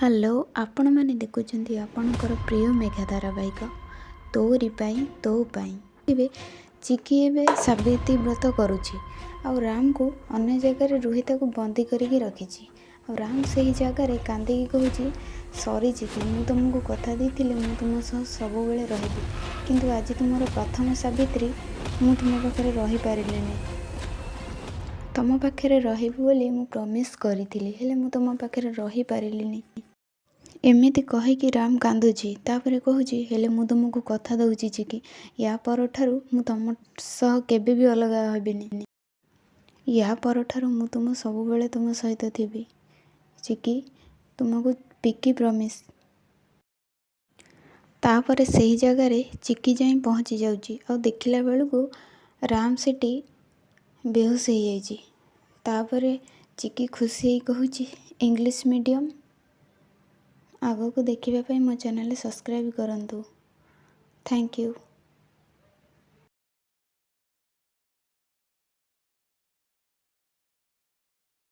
Hello, ଆପଣମାନେ ଦେଖୁଛନ୍ତି ଆପଣଙ୍କର ପ୍ରିୟ ମେଘା ଧାରାବାହିକ ତୋରି ପାଇଁ ତୋ ପାଇଁ। ଏବେ ଚିକି ଏବେ ସାବିତ୍ରୀ ବ୍ରତ କରୁଛି ଆଉ ରାମକୁ ଅନ୍ୟ ଜାଗାରେ ରୋହିତାକୁ ବନ୍ଦୀ କରିକି ରଖିଛି। ଆଉ ରାମ ସେହି ଜାଗାରେ କାନ୍ଦିକି କହୁଛି, "ସରି ଚିକି, ମୁଁ ତୁମକୁ କଥା ଦେଇଥିଲି ମୁଁ ତୁମ ସହ ସବୁବେଳେ ରହିବି, କିନ୍ତୁ ଆଜି ତୁମର ପ୍ରଥମ ସାବିତ୍ରୀ, ମୁଁ ତୁମ ପାଖରେ ରହିପାରିଲିନି। ତୁମ ପାଖରେ ରହିବି ବୋଲି ମୁଁ ପ୍ରମିସ୍ କରିଥିଲି, ହେଲେ ମୁଁ ତୁମ ପାଖରେ ରହିପାରିଲିନି।" ଏମିତି କହିକି ରାମ କାନ୍ଦୁଛି। ତାପରେ କହୁଛି, "ହେଲେ ମୁଁ ତୁମକୁ କଥା ଦେଉଛି ଚିକି, ୟା ପରଠାରୁ ମୁଁ ତୁମ ସହ କେବେ ବି ଅଲଗା ହେବିନି। ୟା ପରଠାରୁ ମୁଁ ତୁମ ସବୁବେଳେ ତୁମ ସହିତ ଥିବି ଚିକି, ତୁମକୁ ପିଙ୍କି ପ୍ରମିସ୍।" ତାପରେ ସେହି ଜାଗାରେ ଚିକି ଯାଇ ପହଞ୍ଚି ଯାଉଛି ଆଉ ଦେଖିଲା ବେଳକୁ ରାମ ସେଠି ବେହୋସ ହେଇଯାଇଛି। ତାପରେ ଚିକି ଖୁସି ହେଇ କହୁଛି, "English medium." ଆଗକୁ ଦେଖିବା ପାଇଁ ମୋ ଚ୍ୟାନେଲ୍ ସବସ୍କ୍ରାଇବ୍ କରନ୍ତୁ। Thank you.